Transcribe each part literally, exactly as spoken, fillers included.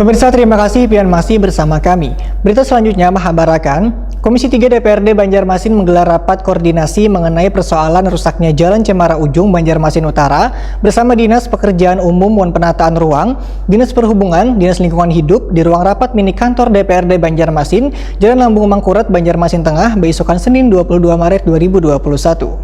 Pemirsa, terima kasih pian masih bersama kami. Berita selanjutnya menghabarakan, Komisi tiga D P R D Banjarmasin menggelar rapat koordinasi mengenai persoalan rusaknya Jalan Cemara Ujung, Banjarmasin Utara, bersama Dinas Pekerjaan Umum wan Penataan Ruang, Dinas Perhubungan, Dinas Lingkungan Hidup di ruang rapat mini kantor D P R D Banjarmasin, Jalan Lambung Mangkurat, Banjarmasin Tengah, beisukan Senin dua puluh dua Maret dua ribu dua puluh satu.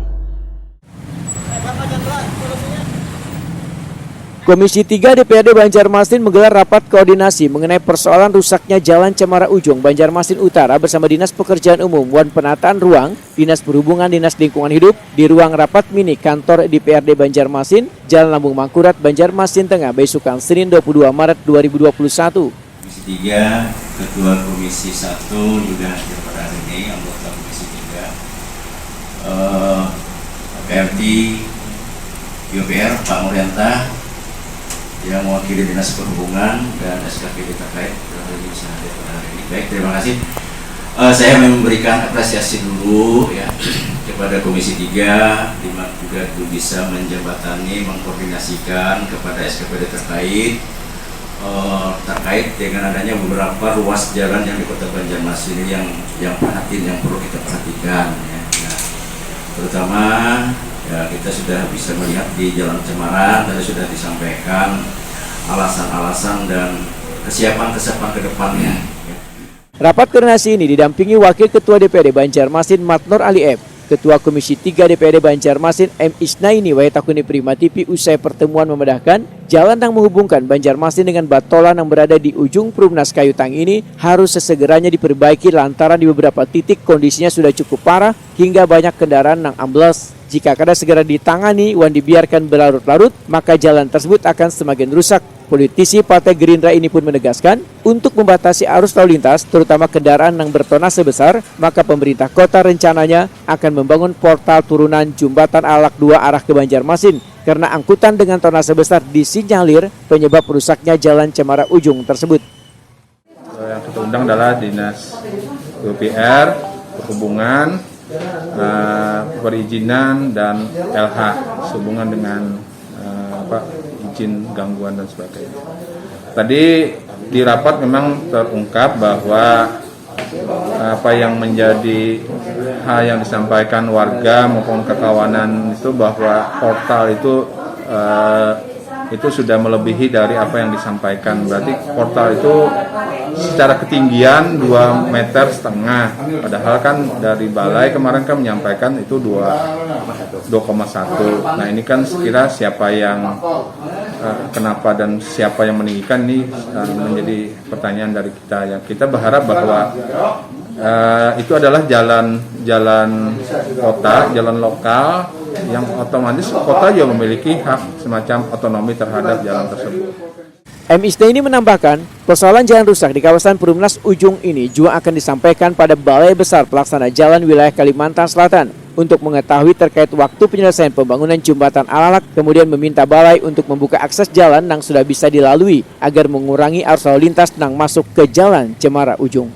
Komisi tiga D P R D Banjarmasin menggelar rapat koordinasi mengenai persoalan rusaknya Jalan Cemara Ujung, Banjarmasin Utara bersama Dinas Pekerjaan Umum wan Penataan Ruang, Dinas Perhubungan, Dinas Lingkungan Hidup di ruang rapat mini kantor D P R D Banjarmasin, Jalan Lambung Mangkurat, Banjarmasin Tengah, beisukan Senin dua puluh dua Maret dua ribu dua puluh satu. Komisi tiga, Ketua Komisi satu juga hadir pada hari ini, anggota Komisi tiga, eh, P R T, P U P R, Pak Murianta, yang mewakili Dinas Perhubungan dan S K P D terkait, dan hari ini bisa hadir pada hari ini. Baik, terima kasih. Eh, saya memberikan apresiasi dulu, ya, kepada Komisi tiga, di mana juga itu bisa menjembatani, mengkoordinasikan kepada S K P D terkait, eh, terkait dengan adanya beberapa ruas jalan yang di Kota Banjarmasin ini yang, yang perhatian, yang perlu kita perhatikan, ya. Nah, terutama, ya, kita sudah bisa melihat di Jalan Cemara tadi sudah disampaikan alasan-alasan dan kesiapan-kesiapan ke depannya, ya. Rapat koordinasi ini didampingi Wakil Ketua D P R D Banjarmasin Matnur Ali M, Ketua Komisi tiga D P R D Banjarmasin M Isnaini Wahitakuni Prima T V usai pertemuan memedahkan, jalan yang menghubungkan Banjarmasin dengan Batola yang berada di ujung Perumnas Kayu Tang ini harus sesegeranya diperbaiki lantaran di beberapa titik kondisinya sudah cukup parah hingga banyak kendaraan yang amblas. Jika kada segera ditangani wan dibiarkan berlarut-larut, maka jalan tersebut akan semakin rusak. Politisi Partai Gerindra ini pun menegaskan, untuk membatasi arus lalu lintas, terutama kendaraan yang bertonase besar, maka pemerintah kota rencananya akan membangun portal turunan Jembatan Alak dua arah ke Banjarmasin, karena angkutan dengan tonase besar disinyalir penyebab rusaknya Jalan Cemara Ujung tersebut. Yang kita undang adalah Dinas P U P R, Perhubungan, eh, Perizinan, dan L H sehubungan dengan, eh, apa, izin gangguan dan sebagainya. Tadi di rapat memang terungkap bahwa apa yang menjadi hal yang disampaikan warga maupun kekawanan itu bahwa portal itu, eh, itu sudah melebihi dari apa yang disampaikan. Berarti portal itu secara ketinggian dua meter setengah. Padahal kan dari balai kemarin kan menyampaikan itu dua, dua koma satu. Nah, ini kan sekira siapa yang, eh, kenapa dan siapa yang meninggikan ini, eh, menjadi pertanyaan dari kita. Ya, kita berharap bahwa, eh, itu adalah jalan, jalan kota, jalan lokal yang otomatis kota juga memiliki hak semacam otonomi terhadap jalan tersebut. M Isnaini menambahkan, persoalan jalan rusak di kawasan Perumnas Ujung ini juga akan disampaikan pada Balai Besar Pelaksana Jalan Wilayah Kalimantan Selatan untuk mengetahui terkait waktu penyelesaian pembangunan Jembatan Alalak, kemudian meminta balai untuk membuka akses jalan yang sudah bisa dilalui agar mengurangi arus lalu lintas yang masuk ke Jalan Cemara Ujung.